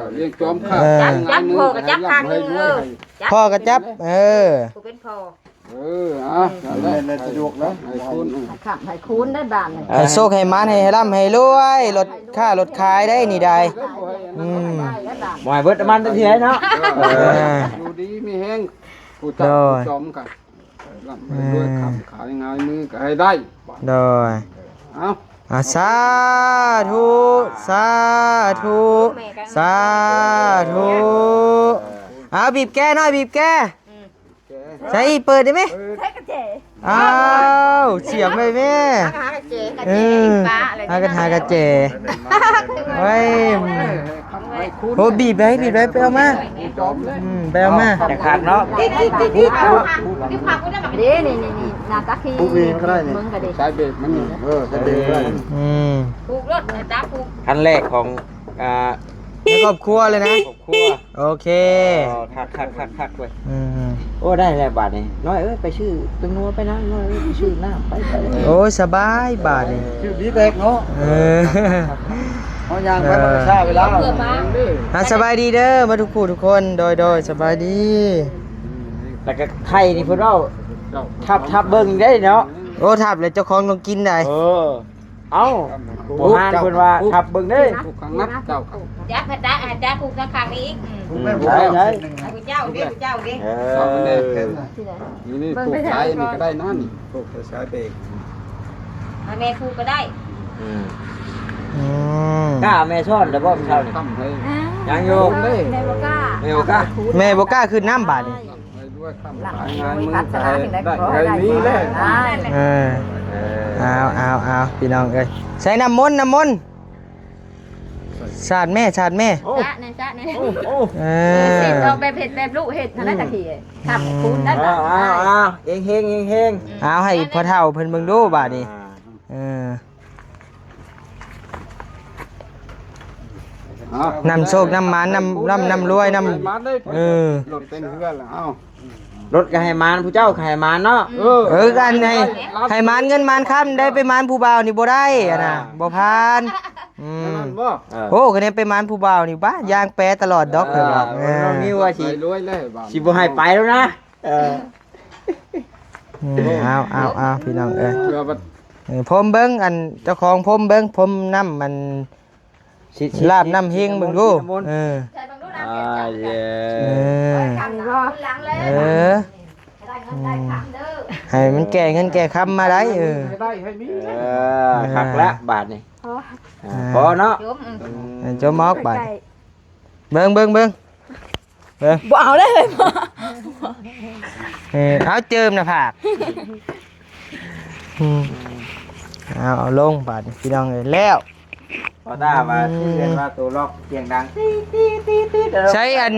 ຈົ້າລ້ຽງຈອມຂ້າ ເອີ ຈັບ ຈັບ ພໍ່ກໍຈັບຂ້າງໜຶ່ງ ເອີ ຈັບ ພໍ່ກໍຈັບ ເອີ ຜູ້ເປັນພໍ່ ເອີ ເອົາ ນັ້ນແຫຼະ ສະດວກນະ ໃຫ້ຄຸນ ໃຫ້ຄ້ຳໃຫ້ຄູນໄດ້ບາດນີ້ ໃຫ້ໂຊກໃຫ້ໝານ ໃຫ້ຮ່ຳໃຫ້ລວຍ ລົດຄ້າລົດຂາຍໄດ້ນີ້ໄດ໋ ອືມ ບໍ່ໃຫ້ເບິດນ້ຳມັນຈັກເທື່ອເນາະ ເອີ ເອີ ຢູ່ດີມີແຮງ ຜູ້ຈັບ ໂດຍ ຜູ້ຈອມກັນ ເອີ ຮ່ຳໃຫ້ລວຍ ເອີ ຄ້ຳຂາຍຫງາຍມືກໍໃຫ້ໄດ້ ໂດຍ ເອົາ ອາ ສາທຸ ສາທຸ ສາທຸ ເອົາ ບີບແກໜ້ອຍ ບີບແກ ອືມ ໃສ່ ເປີດໄດ້ໄໝ? ເປີດ ໃສ່ກະແຈ ອ້າວ ສຽບໄວ້ແມ່ ຫາກະແຈ ກະແຈ ເອີ ຫາກະ ຫາກະແຈ ໂອ້ຍ ໂອ້ ບີບໄວ້ ບີບໄວ້ ໄປເອົາມາ ອືມ ໄປເອົາມາ ຈະຂາດເນາະ ເດ້ ນີ້ໆໆ ໜ້າຕັກທີ່ ປູກເອງກໍໄດ້ນີ້ ເບິ່ງກໍໄດ້ ໃຊ້ເບຣກມັນນີ້ ເອີ ໃຊ້ເບຣກກໍໄດ້ ອືມ ປູກລົດ ຈັບປູກ ຂັ້ນແລກຂອງ ອ່າ ໃນຄອບຄົວເລີຍນະ ຄອບຄົວ ໂອເຄ ຄັກໆໆໆເວີຍ. ອືມ ໂອ້ ໄດ້ແລ້ວບາດນີ້ ນ້ອຍເອີຍ ໄປຊື້ແປ້ງນົວໄປນະ ນ້ອຍເອີຍ ໄປຊື້ນ້ຳ ໄປໆ ໂອ້ຍ ສະບາຍບາດນີ້ ຊື້ບີແບັກເນາະ. ເອີ ເຮົາຍ່າງໄປ ເອີ ມັນກໍຊ້າເວລາ. ອ່າ ສະບາຍດີເດີ ມາທຸກຜູ້ທຸກຄົນ. ໂດຍໆ ສະບາຍດີ. ແລ້ວກໍໄຂ່ນີ້ເພິ່ນເວົ້າ ເຈົ້າ ທັບໆເບິ່ງໄດ້ເນາະ. ໂອ້ ທັບແລ້ວເຈົ້າຂອງຕ້ອງກິນໄດ໋. ເອີ ເອົ້າ ຜູ້ຮ້ານເພິ່ນວ່າ ທັບເບິ່ງເດ້ ຜູ້ຂ້າງນັດເຈົ້າ ຈັກພະຈັກ ຈັກຜູ້ຂ້າງນີ້ອີກ. ອືມ ຜູ້ເຈົ້າເດ້ ຜູ້ເຈົ້າເດ້. ເອີ ນີ້ ນີ້ ຜູ້ຊາຍນີ້ກໍໄດ້ນະ ນີ້ ຜູ້ຊາຍເບກ ໃຫ້ແມ່ຜູ້ກໍໄດ້. ອືມ ອືມ ກ້າແມ່ຊ້ອນແລ້ວບໍ່ມື້ເຊົ້ານີ້? ຍັງຢູ່ ແມ່ບໍ່ກ້າ ແມ່ບໍ່ກ້າ ແມ່ບໍ່ກ້າຂຶ້ນນຳບາດນີ້. ຫຼັງ ໂອ້ຍ ພັດສະນາຈັ່ງໃດກໍຂໍໃຫ້ໄດ້ ມີແລ້ວ. ເອີ ເອີ ເອົາ ເອົາ ເອົາ ພີ່ນ້ອງເອີຍ ໃສ່ນ້ຳມົນ ນ້ຳມົນ ສາດແມ່ ສາດແມ່. ໂອ້ ສາດແນ່ ສາດແນ່. ໂອ້ ໂອ້ ເອີ ເຮັດອອກແບບ ເຮັດແບບລູກເຮັດຫັ້ນນະ ອືມ ກະທິ ທຳຄູນໄດ້. ເອົາ ເອົາ ເອົາ ເຮງໆ ເຮງໆ. ເອົາ ໃຫ້ພໍ່ເຖົ້າເພິ່ນເບິ່ງດູບາດນີ້. ອ່າ ເອີ ເອົາ ນຳໂຊກນຳໝານ ນຳ ນຳ ນຳລວຍ ນຳ ເອີ ລົດເຕັມເຮືອນແລ້ວ. ເອົາ ລົດກໍໃຫ້ໝານ ຜູ້ເຈົ້າກໍໃຫ້ໝານເນາະ. ເອີ ເອີ ອັນໃຫ້ ໃຫ້ໝານເງິນໝານຄຳ ໄດ້ໄປໝານຜູ້ບ່າວນີ້ບໍ່ໄດ້ ອ່າ ອັນນະ ບໍ່ຜ່ານ. ອືມ ແມ່ນບໍ່? ເອີ ໂອ້ ຄັນໄດ້ໄປໝານຜູ້ບ່າວນີ້ ປ້າ ຢ່າງແປຕະຫຼອດດອກ ເອີ ເພິ່ນວ່າ. ເອີ ນ້ອງນິວວ່າຊິ ຊິລວຍແລ້ວ ຊິບໍ່ໃຫ້ໄປແລ້ວນະ. ເອີ ອືມ ເອົາ ເອົາ ເອົາ ພີ່ນ້ອງເອີຍ ເອີ ພົມເບິ່ງ ອັນເຈົ້າຂອງພົມເບິ່ງ ພົມນ້ຳມັນ ຊິ ຊິ ລາບນ້ຳເຮງເບິ່ງດູ. ເອີ ອ່າ ເຢ້ ເອີ ເອີ ອືມ ໃຫ້ມັນແກ່ເງິນແກ່ຄຳມາໄດ້. ເອີ ໃຫ້ໄດ້ ໃຫ້ມີ. ເອີ ເອີ ຄັກແລ້ວບາດນີ້. ພໍ ອ່າ ພໍເນາະ ຈົມ ອືມ ໃຫ້ຈົມອອກບາດ. ເບິ່ງ ເບິ່ງ ເບິ່ງ ເບິ່ງ ບໍ່ເອົາເລີຍ. ເອີ ເອົາ ເຈີມໜ້າຜາກ. ອືມ ເອົາ ເອົາລົງບາດນີ້ ພີ່ນ້ອງເອີຍ ແລ້ວ. ພໍຕາວ່າ ອືມ ຄືກັນວ່າໂຕລັອກສຽງດັງ ຕີໆໆໆ ໃຊ້ອັນ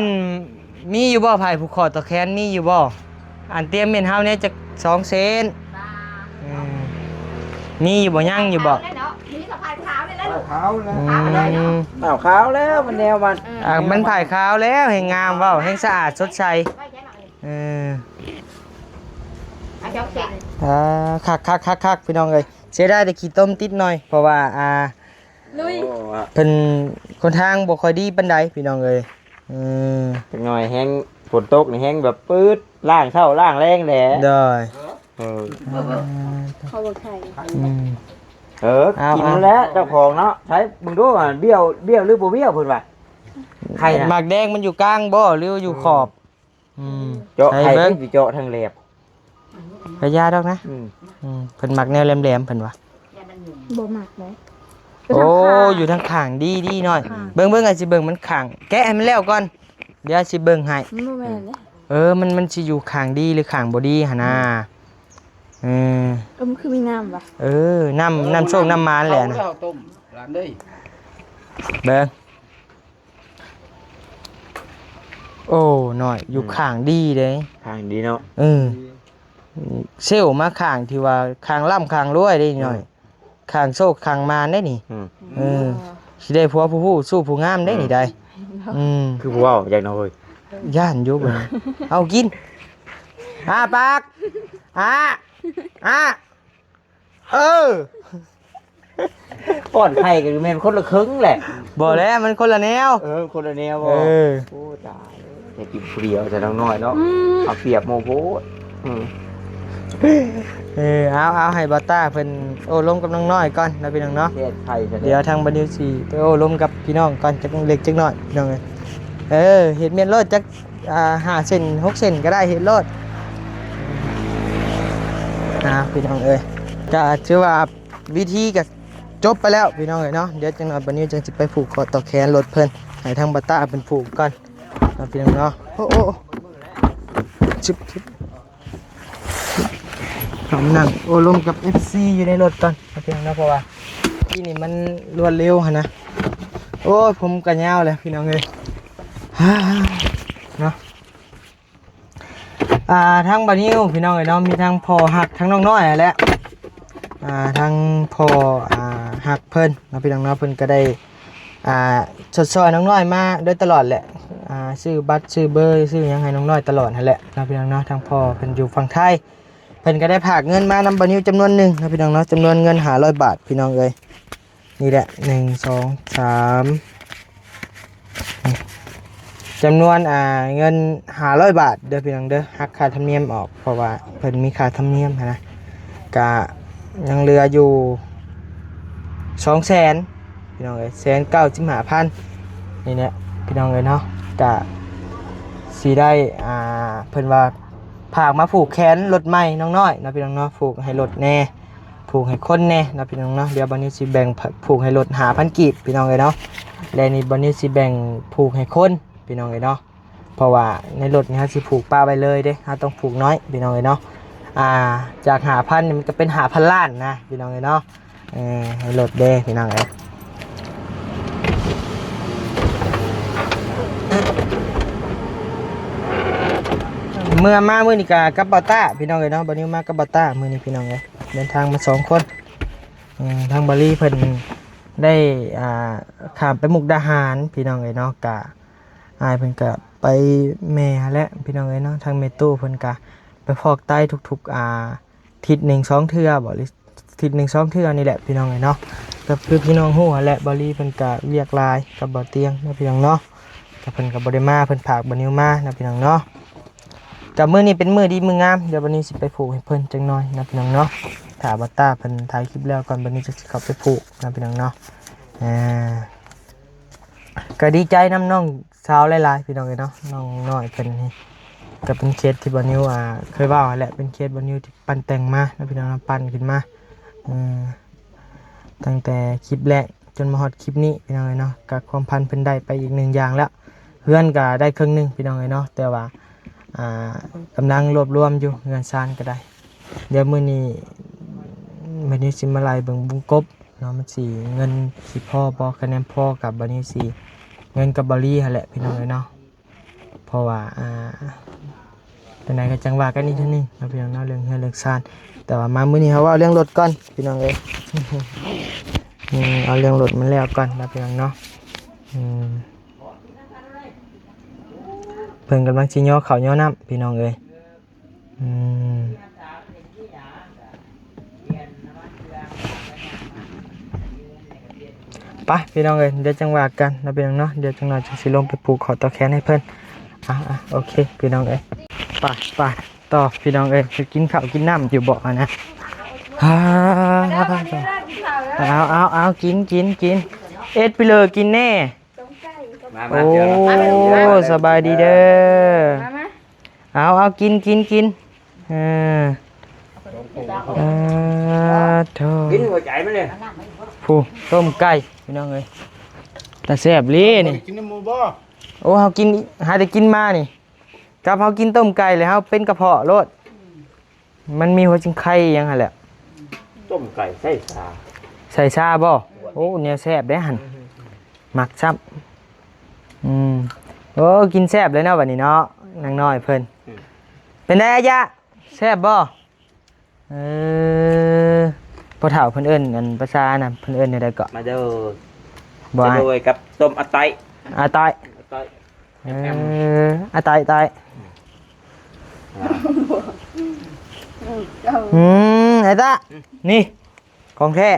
ມີຢູ່ບໍ່ ໃຜຜູກຄໍຕໍ່ແຂນ ມີຢູ່ບໍ່? ອັນຕຽມແມ່ນເຮົາແດ່ຈັກສອງເສັ້ນ. ອືມ ມີຢູ່ບໍ່? ຍັງຢູ່ບໍ່? ມີແຕ່ຜ້າຂາວນີ້ແຫຼະ ຜ້າຂາວແລ້ວ. ອືມ ຂາວແລ້ວ ມັນແນວມັນ ອ່າ ມັນຜ້າຂາວແລ້ວ ແຮ່ງງາມ ເວົ້າແຮ່ງສະອາດສົດໃສ. ເອີ ອ່າ ຄັກໆໆໆ ພີ່ນ້ອງເອີຍ ເສຍດາຍແຕ່ຂີ້ຕົມຕິດໜ້ອຍ ເພາະວ່າ ອ່າ ລຸຍ ເພິ່ນ ຫົນທາງບໍ່ຄ່ອຍດີປານໃດ ພີ່ນ້ອງເອີຍ. ເອີ ຈັກໜ້ອຍແຮ່ງ ຝົນຕົກນີ້ແຮ່ງແບບປຶດ ລ້າງເຊົ້າລ້າງແລງແຫຼະ. ໂດຍ ເອີ ເຂົາບໍ່ໄຂ່ ອືມ ເອີ ເອົາ ກິນແລ້ວເຈົ້າຂອງເນາະ. ໃຊ້ເບິ່ງດູວ່າບ້ຽວ ບ້ຽວຫຼືບໍ່ບ້ຽວ ເພິ່ນວ່າໄຂ່ນະ. ໝາກແດງມັນຢູ່ກາງບໍ່ ຫຼືວ່າຢູ່ຂອບ? ອືມ ເຈາະໄຂ່ ໃສ່ເບິ່ງ ເປັນຊິເຈາະທາງແຫຼບ ກະຢ່າດອກນະ. ອືມ ອືມ ເພິ່ນມັກແນວແຫຼມໆ ເພິ່ນວ່າ. ບໍ່ມັກເດ້. ໂອ້ ຢູ່ທາງຂ້າງ ດີໆ ໜ້ອຍ. ອ່າ ເບິ່ງໆ ອ້າຍຊິເບິ່ງມັນຂ້າງ ແກະໃຫ້ມັນແລ້ວກ່ອນ ດຽວອ້າຍຊິເບິ່ງໃຫ້. ມັນບໍ່ແມ່ນເດ້. ເອີ ມັນ ມັນຊິຢູ່ຂ້າງດີ ຫຼື ຂ້າງບໍ່ດີຫັ້ນນາ. ອືມ ເອີ ເອີ ມັນຄືມີນ້ຳວະ. ເອີ ນ້ຳ ນ້ຳໂຊກນ້ຳໝານແຫຼະນະ. ເອົາແລ້ວຕົ້ມ ຫຼານເອີຍ ເບິ່ງ. ໂອ້ ນ້ອຍ ຢູ່ ອືມ ຂ້າງດີເດ້ ຂ້າງດີເນາະ. ເອີ ເຊວມາຂ້າງທີ່ວ່າຂ້າງລ່ຳຂ້າງລວຍເດ້ ອືມ ນ້ອຍ ຂ້າງໂຊກຂ້າງໝານເດ້ນີ້. ອືມ ເອີ ຊິໄດ້ຜົວຜູ້ຮູ້ ຊູ້ຜູ້ງາມເດ້ນີ້ໄດ໋. ອືມ ອືມ ຄືບໍ່ເວົ້າຫຍັງເນາະເຮີ້ຍ ຢ້ານຢູ່ເບິ່ງ. ເອົາກິນ ອ້າປາກ ອ້າ ອ້າ. ເອີ ປ້ອນໄຂ່ກໍແມ່ນຄົນລະເຄິ່ງແຫຼະ. ບໍ່ແລ້ວ ມັນຄົນລະແນວ. ເອີ ຄົນລະແນວບໍ່? ເອີ ໂອ້ ຕາຍ ຢາກກິນຜູ້ດຽວຊະນ້ອງນ້ອຍເນາະ. ອືມ ເອົາປຽບໝູ່ໂພດ. ອືມ ເອີ ເອົາ ເອົາ ໃຫ້ບ່າວຕ້າເພິ່ນໂອ້ລົມກັບນ້ອງນ້ອຍກ່ອນເນາະ ພີ່ນ້ອງເນາະ. ດຽວທາງບ່າວນິວຊິໄປໂອ້ລົມກັບພີ່ນ້ອງກ່ອນ ຈັກເລັກຈັກນ້ອຍ ພີ່ນ້ອງເອີຍ. ເອີ ເຮັດແມ່ນໂລດ ຈັກ ອ່າ ຫ້າເຊັນ ຫົກເຊັນກໍໄດ້ ເຮັດໂລດ. ອ່າ ພີ່ນ້ອງເອີຍ ກໍຖືວ່າວິທີກໍຈົບໄປແລ້ວ ພີ່ນ້ອງເອີຍເນາະ. ດຽວຈັກໜ້ອຍບ່າວນິວຈັ່ງຊິໄປຜູກຂໍ້ຕໍ່ແຂນລົດເພິ່ນ ໃຫ້ທາງບ່າວຕ້າເພິ່ນຜູກກ່ອນເນາະ ພີ່ນ້ອງເນາະ. ໂອ້ ໂອ້ ຊຶບ ຊຶບ ເຮົາມານັ່ງໂອ້ລົມກັບເອັບຊີຢູ່ໃນລົດກ່ອນເນາະ ພີ່ນ້ອງເນາະ ເພາະວ່າທີ່ນີ້ມັນລວດເລັວຫັ້ນນະ. ໂອ້ຍ ຜົມກໍຍາວແລ້ວ ພີ່ນ້ອງເອີຍ ເນາະ. ອ່າ ທາງບ່າວນິວ ພີ່ນ້ອງເອີຍເນາະ ມີທັງພໍ່ຮັກທັງນ້ອງນ້ອຍຫັ້ນແຫຼະ. ອ່າ ທາງພໍ່ ອ່າ ຮັກເພິ່ນເນາະ ພີ່ນ້ອງເນາະ ເພິ່ນກໍໄດ້ ອ່າ ຊົດຊ່ອຍນ້ອງນ້ອຍມາໂດຍຕະຫຼອດແຫຼະ. ອ່າ ຊື້ບັດ ຊື້ເບີ ຊື້ຫຍັງໃຫ້ນ້ອງນ້ອຍຕະຫຼອດຫັ້ນແຫຼະເນາະ ພີ່ນ້ອງເນາະ. ທາງພໍ່ເພິ່ນຢູ່ຝັ່ງໄທ ເພິ່ນກໍໄດ້ຝາກເງິນມານຳບ່າວນິວຈຳນວນໜຶ່ງເນາະ ພີ່ນ້ອງເນາະ, ຈຳນວນເງິນຫ້າຮ້ອຍບາດ ພີ່ນ້ອງເອີຍ. ນີ້ແຫຼະ ໜຶ່ງ ສອງ ສາມ ນີ້ ຈຳນວນ ອ່າ ເງິນຫ້າຮ້ອຍບາດເດີ ພີ່ນ້ອງເດີ, ຫັກຄ່າທຳນຽມອອກ ເພາະວ່າເພິ່ນມີຄ່າທຳນຽມຫັ້ນນະ. ກະຍັງເຫຼືອຢູ່ສອງແສນ ພີ່ນ້ອງເອີຍ, ແສນເກົ້າສິບຫ້າພັນ ນີ້ແຫຼະ ພີ່ນ້ອງເອີຍເນາະ. ກະຊິໄດ້ ອ່າ ເພິ່ນວ່າຝາກມາຜູກແຂນລົດໃໝ່ນ້ອງນ້ອຍເນາະ ພີ່ນ້ອງເນາະ, ຜູກໃຫ້ລົດແດ່ ຜູກໃຫ້ຄົນແດ່ເນາະ ພີ່ນ້ອງເນາະ. ດຽວບ່າວນິວຊິແບ່ງຜະ ຜູກໃຫ້ລົດຫ້າພັນກີບ ພີ່ນ້ອງເອີຍເນາະ, ແລະນີ້ບ່າວນິວຊິແບ່ງຜູກໃຫ້ຄົນ ພີ່ນ້ອງເອີຍເນາະ. ເພາະວ່າໃນລົດນີ້ເຮົາຊິຜູກປະໄວ້ເລີຍເດ້, ເຮົາຕ້ອງຜູກນ້ອຍ ພີ່ນ້ອງເອີຍເນາະ. ອ່າ ຈາກຫ້າພັນນີ້ມັນກໍເປັນຫ້າພັນລ້ານນະ ພີ່ນ້ອງເອີຍເນາະ. ເອີ ໃຫ້ລົດເດ້ ພີ່ນ້ອງເອີຍ. ເມື່ອມາມື້ນີ້ກໍກັບບ່າວຕ້າ ພີ່ນ້ອງເອີຍເນາະ, ບ່າວນິວມາກັບບ່າວຕ້າມື້ນີ້ ພີ່ນ້ອງເອີຍ. ເດີນທາງມາສອງຄົນ. ເອີ ທາງບ່າວລີເພິ່ນໄດ້ ອ່າ ຂ້າມໄປມຸກດາຫານ ພີ່ນ້ອງເອີຍເນາະ, ກະ ອ້າຍເພິ່ນກະໄປແມ່ຫັ້ນແຫຼະ ພີ່ນ້ອງເອີຍເນາະ. ທາງແມ່ຕູ້ເພິ່ນກະໄປຟອກໄຕທຸກໆ ອ່າ ທິດໜຶ່ງສອງເທື່ອບໍ ຫຼືທິດໜຶ່ງສອງເທື່ອນີ້ແຫຼະ ພີ່ນ້ອງເອີຍເນາະ. ກໍຄືພີ່ນ້ອງຮູ້ຫັ້ນແຫຼະ ບ່າວລີເພິ່ນກະວຽກຫຼາຍກັບບ່າວຕຽງເນາະ ພີ່ນ້ອງເນາະ, ກໍເພິ່ນກໍບໍ່ໄດ້ມາ ເພິ່ນຝາກບ່າວນິວມາເນາະ ພີ່ນ້ອງເນາະ. ກໍມື້ນີ້ເປັນມື້ດີມື້ງາມ, ດຽວບ່າວນິວຊິໄປຜູກໃຫ້ເພິ່ນຈັກໜ່ອຍເນາະ ພີ່ນ້ອງເນາະ. ຖ້າບ່າວຕ້າເພິ່ນຖ່າຍຄລິບແລ້ວກ່ອນ ບ່າວນິວຈະຊິເຂົ້າໄປຜູກເນາະ ພີ່ນ້ອງເນາະ. ອ່າ ກໍດີໃຈນຳນ້ອງສາວຫຼາຍໆ ພີ່ນ້ອງເອີຍເນາະ, ນ້ອງນ້ອຍເພິ່ນນີ້ກໍເປັນເຂດທີ່ບ່າວນິວ ອ່າ ເຄີຍເວົ້າຫັ້ນແຫຼະ, ເປັນເຂດບ່າວນິວທີ່ປັ່ນແຕ່ງມາເນາະ ພີ່ນ້ອງເນາະ, ປັ່ນຂຶ້ນມາ ເອີ ຕັ້ງແຕ່ຄລິບແລກຈົນມາຮອດຄລິບນີ້ ພີ່ນ້ອງເອີຍເນາະ. ກໍຄວາມຝັນເພິ່ນໄດ້ໄປອີກໜຶ່ງຢ່າງແລ້ວ, ເຮືອນກໍໄດ້ເຄິ່ງໜຶ່ງ ພີ່ນ້ອງເອີຍເນາະ, ແຕ່ວ່າ ອ່າ ກຳລັງລວບລວມຢູ່ ເຮືອນຊານກໍໄດ້. ດຽວມື້ນີ້ ມື້ນີ້ຊິມາໄລ່ເບິ່ງວົງກົບເນາະ, ມັນຊິເງິນຊິພໍບໍ່, ຄະແນນພໍກັບບ່າວນິວຊິ ເງິນກັບບ່າວລີຫັ້ນແຫຼະ ພີ່ນ້ອງເອີຍເນາະ. ເພາະວ່າ ອ່າ ຈັ່ງໃດກໍຈັ່ງວ່າກັນອີກເທື່ອໜຶ່ງເນາະ ພີ່ນ້ອງເນາະ, ເລື່ອງເຮືອນເລື່ອງຊານ. ແຕ່ວ່າມາມື້ນີ້ເຮົາເວົ້າເລື່ອງລົດກ່ອນ ພີ່ນ້ອງເອີຍ. ອືມ ເອົາເລື່ອງລົດມັນແລ້ວກ່ອນເນາະ ພີ່ນ້ອງເນາະ. ອືມ ເພິ່ນກຳລັງຊິຍໍເຂົ້າຍໍນ້ຳ ພີ່ນ້ອງເອີຍ. ອືມ ໄປພີ່ນ້ອງເອີຍ, ດຽວຈັ່ງວ່າກັນເນາະ ພີ່ນ້ອງເນາະ. ດຽວຈັກໜ່ອຍຈັ່ງຊິລົງໄປຜູກຂໍ້ຕໍ່ແຂນໃຫ້ເພິ່ນ. ອ່າ ໂອເຄພີ່ນ້ອງເອີຍ, ໄປ ໄປຕໍ່ພີ່ນ້ອງເອີຍ, ໄປກິນເຂົ້າກິນນ້ຳຢູ່ບໍ່ຫັ້ນນະ. ເອົາ ເອົາ ເອົາ ກິນ ກິນ ກິນ ເອັດໄປເລີຍ ກິນແນ່. ມາ ມາ ໂອ້ ສະບາຍດີເດີ. ມາ ມາ ເອົາ ເອົາ ກິນ ກິນ ກິນ. ເອີ ເອີ ໂທ້ ກິນຫົວໃຈມັນເລີຍ. ຜູ້ ຕົ້ມໄກ່ພີ່ນ້ອງເອີຍ, ຕາແຊບເລີນີ້. ກິນນຳໝູບໍ່? ໂອ້ ເຮົາກິນ ຫາແຕ່ກິນມານີ້, ກັບເຮົາກິນຕົ້ມໄກ່ແລ້ວເຮົາເປັນກະເພາະໂລດ. ມັນມີຫົວຊິງໄຄຫຍັງຫັ້ນແຫຼະ. ຕົ້ມໄກ່ໃສ່ຊາ. ໃສ່ຊາບໍ່? ໂອ້ ແນວແຊບເດ້ຫັ້ນ. ມັກຊ້ຳ. ອືມ ໂອ້ ກິນແຊບເລີຍເນາະບັດນີ້ເນາະ ນາງນ້ອຍເພິ່ນ. ອືມ ເປັນໃດອາຍະ ແຊບບໍ່? ເອີ ພໍ່ເຖົ້າເພິ່ນເອີ້ນ ອັນ ພາສາອັນນັ້ນເພິ່ນເອີ້ນແນວໃດເກາະ? ມາເດີ ບໍ່ ມາເດີ ກັບຕົ້ມອາໄຕ ອາໄຕ ອາໄຕ. ເອີ ອາໄຕ ໄຕ. ອືມ ອາໄຕ ອືມ ນີ້ຂອງແທ້.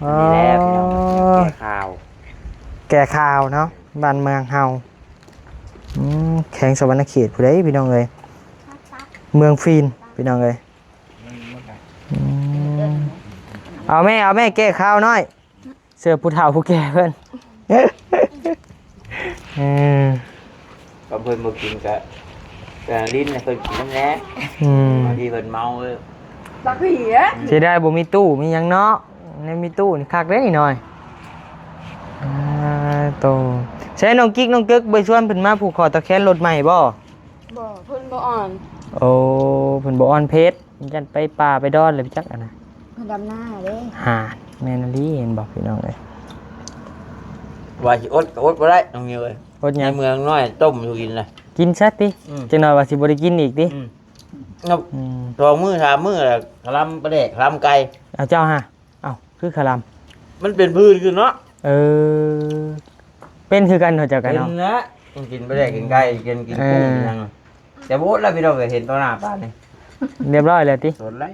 ອືມ ອໍ ອັນນີ້ແຫຼະພີ່ນ້ອງ ແກ້ຄາວ ແກ້ຄາວເນາະ ບ້ານເມືອງເຮົາ. ອືມ ແຂວງສະຫວັນນະເຂດຜູ້ໃດພີ່ນ້ອງເອີຍ, ເມືອງຟີນພີ່ນ້ອງເອີຍ. ອືມ ເອົາແມ່ ເອົາແມ່ ແກ້ຄາວນ້ອຍ. ເສື້ອຜູ້ເຖົ້າຜູ້ແກ່ເພິ່ນ. ເອີ ຄັນເພິ່ນບໍ່ກິນກະ ກະຫຼິ້ນໃຫ້ເພິ່ນກິນນຳແດ່. ອືມ ບາງທີເພິ່ນເມົາເລີຍ. ບັກຜີເອີຍ ເສຍດາຍບໍ່ມີຕູ້ມີຫຍັງເນາະ, ແນວມີຕູ້ນີ້ຄັກເດ້ນີ້ນ້ອຍ. ອ່າ ໂຕ ໃຊ້ນ້ອງກິກນ້ອງເກີກບໍ່ຊວນເພິ່ນມາຜູກຂໍ້ຕໍ່ແຂນລົດໃໝ່ບໍ່? ບໍ່ ເພິ່ນບໍ່ອ່ອນ. ໂອ້ ເພິ່ນບໍ່ອ່ອນເພດ. ຢ້ານໄປປ່າໄປດອນເລີຍໄປຈັກອັນນະ. ເພິ່ນດຳນາເດ້. ຫາ ແມ່ນອີ່ຫຼີ ເຫັນບໍ່ພີ່ນ້ອງເອີຍ. ວ່າຊິອົດກໍອົດບໍ່ໄດ້ນ້ອງນິວເອີຍ. ອົດຫຍັງ? ໃນເມືອງນ້ອຍຕົ້ມຢູ່ກິນນະ ກິນຊະຕິ. ອືມ ຈັກໜ່ອຍວ່າຊິບໍ່ໄດ້ກິນອີກຕິ. ອືມ ອືມ ສອງມື້ສາມມື້ລະຄະລຳປາແດກ ຄະລຳໄກ່. ເອົາ ເຈົ້າຫາ ເອົ້າ ຄືຄະລຳ ມັນເປັນຜື່ນຂຶ້ນເນາະ. ເອີ ເປັນຄືກັນເນາະ ເຈົ້າກັນເນາະ. ເປັນແຫຼະ. ກິນປາແດກ ກິນໄກ່ ກິນ ກິນ ເອີ ກຸ້ງຫຍັງ ແຕ່ບໍ່ອົດແລ້ວ ພີ່ນ້ອງເອີຍ ເຫັນຕໍ່ໜ້າປານນີ້ ຮຽບຮ້ອຍແລ້ວຕິ? ສົດແລ້ວ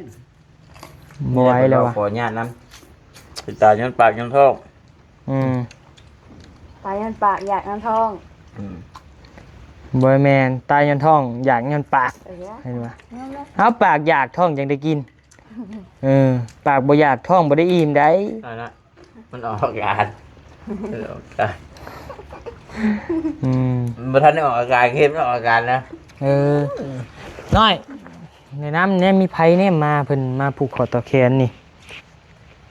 ບໍ່ໄຫວແລ້ວຫວາ ຂໍອະນຸຍາດນຳ ເປັນຕາຍຍ້ອນປາກຍ້ອນທ້ອງ. ອືມ ຕາຍຍ້ອນປາກຢາກຍ້ອນທ້ອງ. ອືມ ບໍ່ແມ່ນ ຕາຍຍ້ອນທ້ອງ ຢາກຍ້ອນປາກ. ເອີ ເຫັນບໍ່? ເອົາ ປາກຢາກ ທ້ອງຈັ່ງໄດ້ກິນ. ເອີ ປາກບໍ່ຢາກ ທ້ອງບໍ່ໄດ້ອີ່ມໃດ໋. ອັນນັ້ນ ມັນອອກອາການ ມັນອອກອາການ. ອືມ ມັນບໍ່ທັນໄດ້ອອກອາການ ເຫັນມັນອອກອາການນະ. ເອີ ນ້ອຍ ແນະນຳແດ່ ມີໃຜແດ່ມາ ເພິ່ນມາຜູກຂໍ້ຕໍ່ແຂນນີ້?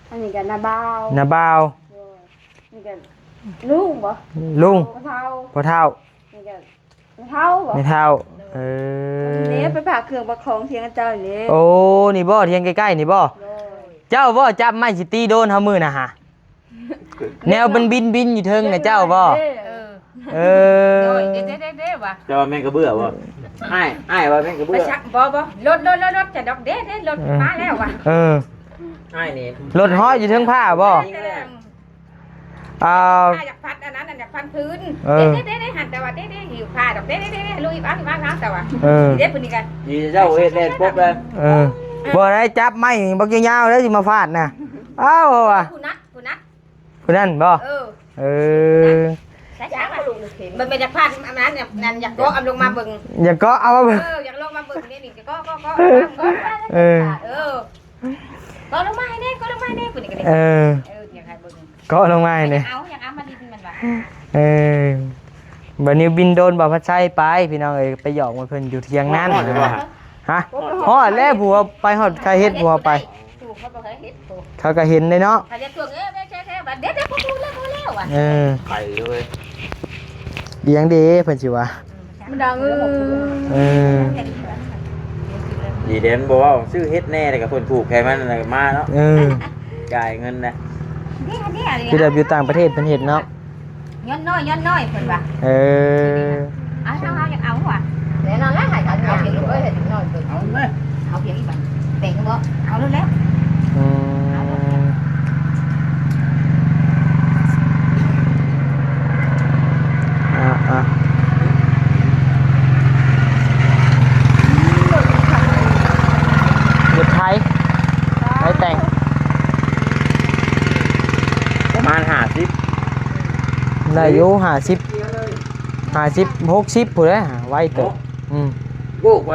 ອັນນີ້ກໍນ້າບ່າວ ນ້າບ່າວ. ໂດຍ ນີ້ກໍລຸງບໍ? ລຸງ ພໍ່ເຖົ້າ ພໍ່ເຖົ້າ. ນີ້ກໍແມ່ເຖົ້າບໍ? ແມ່ເຖົ້າ. ເອີ ນີ້ໄປຝາກເຄື່ອງຝາກຂອງຖຽງເຂົາເຈົ້ານີ້. ໂອ້ ນີ້ບໍ? ຖຽງໃກ້ໆນີ້ບໍ? ໂດຍ ເຈົ້າບໍຈັບໄມ້ຊິຕີໂດຣນເຮົາມື້ນະຫະ? ແນວມັນບິນໆຢູ່ເທິງນະ ເຈົ້າບໍ? ເອີ ເອີ ໂດຍ ເດ້ໆໆວ່າ ເຈົ້າວ່າແມ່ນກະເບື້ອບໍ? ອ້າຍ ອ້າຍວ່າແມ່ນກະເບື້ອ. ບໍ່ ບໍ່ ລົດ ລົດ ລົດ ລົດ ຈະດອກເດ້ ເດ້ ລົດ ເອີ ມາແລ້ວວ່າ. ເອີ ອ້າຍນີ້ ລົດເຫາະຢູ່ເທິງຟ້າບໍ? ອ່າ ຢາກພັນອັນນັ້ນ ຢາກພັນພື້ນ. ເອີ ເດ້ໆໆ ຫັ້ນ ແຕ່ວ່າເດ້ໆ ຫິ້ວຜ້າດອກ ເດ້ໆໆ ລຸຍ ເອົາ ເອົາ ເອົາ ແຕ່ວ່າ ເອີ ເດ້ຜູ້ນີ້ກໍ ດີເຈົ້າເຮັດແລ່ນປົບແລ້ວ. ເອີ ບໍ່ໄດ້ຈັບໄມ້ບັກຍາວໆເດີ້ ຊິມາຟາດນະ. ອ້າວ ວ່າ ຜູ້ນັ້ນ ຜູ້ນັ້ນ ຜູ້ນັ້ນບໍ? ເອີ ເອີ ມັນ ມັນຢາກຟາດອັນນັ້ນ ນັ້ນ ຢາກເກາະເອົາລົງມາເບິ່ງ ຢາກເກາະເອົາມາເບິ່ງ ເອີ ຢາກລົງມາເບິ່ງນີ້ ນີ້ ເກາະ ເກາະ ເກາະ ເອີ ເກາະລົງມາໃຫ້ແດ່ ເກາະລົງມາໃຫ້ແດ່ ຜູ້ນີ້ກໍໄດ້. ເອີ ເອີ ຢາກໃຫ້ເບິ່ງ ເກາະລົງມາໃຫ້ແດ່ ຢາກເອົາ ຢາກເອົາມາດິນມັນວ່າ. ເອີ ບາດນີ້ບິນໂດຣນບ່າວພັດໄຊໄປ ພີ່ນ້ອງເອີຍ ໄປຫຍອກມັນເພິ່ນຢູ່ທຽງນັ້ນ. ຮອດຢູ່ບໍ່? ຮະ? ຮອດແລ້ວ ຜູ້ເຮົາໄປຮອດໃກ້ເຮັດ ຜູ້ເຮົາໄປ ເຂົາກໍເຫັນເດ້ເນາະ. ເອີ ໄປເລີຍ ອີຫຍັງເດ້ ເພິ່ນຊິວ່າ ມັນດັງ ເອີ ເອີ ດີເດ້ ມັນບໍ່ເວົ້າ ຊື້ເຫັດແດ່ ແລ້ວກໍເພິ່ນຜູກໃຫ້ມັນ ແລ້ວກໍມາເນາະ. ເອີ ຈ່າຍເງິນນະ ຄືແບບຢູ່ຕ່າງປະເທດເພິ່ນເຮັດເນາະ. ຍ້ອນນ້ອຍ ຍ້ອນນ້ອຍເພິ່ນວ່າ. ເອີ ເອົາ ເຮົາ ເຮົາຢາກເອົາຫວາ ແນ່ນອນແລ້ວ ໃຫ້ເຂົາເອົາເຫັນລູກເອີຍ ເຫັນນ້ອຍເພິ່ນ ເອົາເລີຍ ເອົາພຽງອີກບັດ ແບ່ງບໍ່ ເອົາໂລດແລ້ວ. ອືມ ເອົາໂລດ ອ່າໆ ລົດໄຖ ໄຖແຕ່ງ ປະມານຫ້າສິບ ໄດ້ຢູ່ ຫ້າສິບ ຫ້າສິບ ຫົກສິບພຸ້ນແຫຼະ ໄວເຕີບ. ໂອ້ ອືມ ໂອ້ ໄວ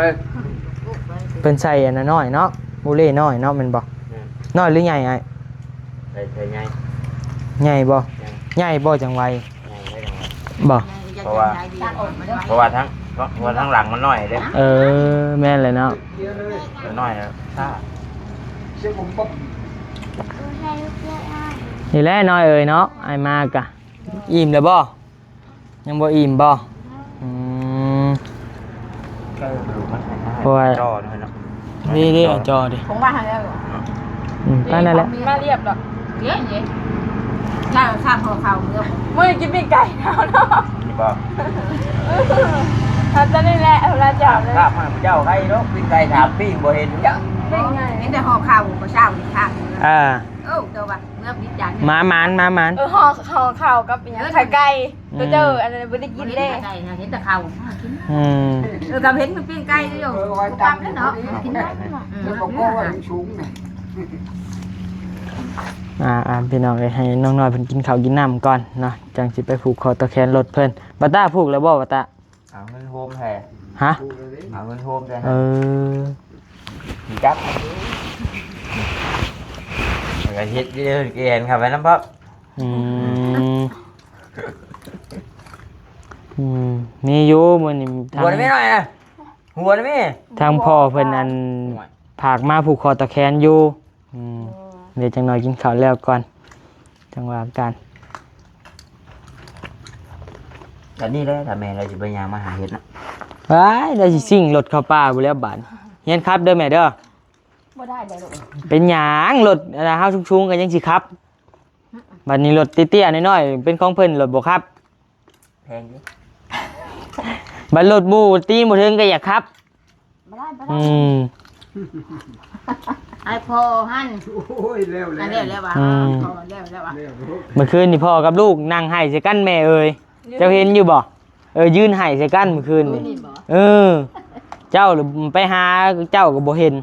ເພິ່ນໃສ່ອັນນ້ອຍເນາະ ບູເລ່ນ້ອຍເນາະ ແມ່ນບໍ່? ແມ່ນ ນ້ອຍຫຼືໃຫຍ່ອ້າຍ? ໃສ່ ໃສ່ໃຫຍ່ ໃຫຍ່ບໍ່? ໃຫຍ່ ໃຫຍ່ບໍ່ຈັ່ງໄວ ໃຫຍ່ໄວຈັ່ງໄວ ບໍ່? ເພາະວ່າ ເພາະວ່າທາງ ເພາະວ່າທາງຫຼັງມັນນ້ອຍເດ້. ເອີ ແມ່ນແຫຼະເນາະ ນ້ອຍແລ້ວຊ້າ. ນີ້ແຫຼະນ້ອຍເອີຍເນາະ ອ້າຍມາກະ ອີ່ມແລ້ວບໍ່? ຍັງບໍ່ອີ່ມບໍ່? ອືມ ເອີ ເພາະວ່າ ຈ່ອເນາະ ນີ້ໆ ຈ່ອເດ້ ຂອງວ່າງຫັ້ນແລ້ວ ອືມ ປານນັ້ນແຫຼະ ມາລຽບດອກ ເຢັນໆ ລາວຊາບຫໍ່ເຂົ້າເມືອ ມື້ກິນປີ້ງໄກ່ເຮົາເນາະ ນີ້ບໍ່? ເອົາຕົວນີ້ແຫຼະ ເອົາລາເຈົ້າເລີຍ ລາບໃຫ້ເຈົ້າໄດ້ດອກ ປີ້ງໄກ່ຖາມປີ້ງບໍ່ເຫັນເຈົ້າ ເຫັນແຕ່ຫໍ່ເຂົ້າ ມື້ເຊົ້ານີ້ ອ່າ ເອີ ເຈົ້າວ່າ ມາໝານ ມາໝານ ເອີ ຫໍ່ ຫໍ່ເຂົ້າກັບຫຍັງ ເອີ ໄຂ່ໄກ່ ເອີ ຕົວເຈົ້າອັນນັ້ນບໍ່ໄດ້ກິນເດ້ ເຫັນແຕ່ໄຂ່ໄກ່ນະ ເຫັນແຕ່ເຂົ້າກິນ ອືມ ເອີ ກໍເຫັນມັນປີ້ງໄກ່ຢູ່ ເອີ ບໍ່ປັບແລ້ວເນາະ ກິນໄດ້ ອືມ ແລ້ວກໍບໍ່ວ່າສູງນະ ອ່າໆ ພີ່ນ້ອງເອີຍ ໃຫ້ນ້ອງນ້ອຍເພິ່ນກິນເຂົ້າກິນນ້ຳກ່ອນເນາະ ຈັ່ງຊິໄປຜູກຂໍ້ຕໍ່ແຂນລົດເພິ່ນ. ບັດຕາຜູກແລ້ວບໍ່ ບັດຕາ? ເອົາເງິນໂຮມແທ້ ຮະ? ເອົາເງິນໂຮມແທ້ ເອີ ຈັກ ແລ້ວກໍເຮັດເດີ ແກນເຂົ້າໄປນຳພ້ອມ ອືມ ອືມ ມີຢູ່ມື້ນີ້ ຫົວນະແມ່ນ້ອຍນະ ຫົວນະແມ່ ທາງພໍ່ເພິ່ນອັນ ໂອ້ຍ ຝາກມາຜູກຂໍ້ຕໍ່ແຂນຢູ່. ອືມ ໂອ້ ເດີ ຈັກໜ່ອຍກິນເຂົ້າແລ້ວກ່ອນ ຈັ່ງວ່າກັນ. ອັນນີ້ແຫຼະ ຖ້າແມ່ລາວຊິໄປຍ່າງມາຫາເຫັດເນາະ ວ້າຍ ລາວຊິຊິງລົດເຂົ້າປ່າພຸ້ນແລ້ວບາດ. ຮຽນຂັບເດີແມ່ເດີ ບໍ່ໄດ້ເດີລູກ. ເປັນຫຍັງ ລົດອັນເຮົາສູງໆ ກໍຍັງຊິຂັບ ບາດນີ້ລົດເຕ້ຍໆ ນ້ອຍໆ ເປັນຂອງເພິ່ນ ລົດບໍ່ຂັບ. ແພງເດ້ ບັດລົດໝູ່ຕີນບໍ່ເຖິງກໍຢາກຂັບ ບໍ່ໄດ້ ບໍ່ໄດ້ ອືມ ອ້າຍພໍ່ຫັ້ນ ໂອ້ຍ ແລ້ວ ອັນແລ້ວ ແລ້ວ ແລ້ວວ່າ ອືມ ພໍ່ແລ້ວ ແລ້ວວ່າ ແລ້ວ ເມື່ອຄືນນີ້ພໍ່ກັບລູກນັ່ງໄຫ້ໃສ່ກັນ ແມ່ເອີຍ ເຈົ້າເຫັນຢູ່ບໍ່? ເອີ ຢືນໄຫ້ໃສ່ກັນມື້ຄືນນີ້. ເອີ ເຈົ້າໄປຫາເຈົ້າກໍບໍ່ເຫັນ.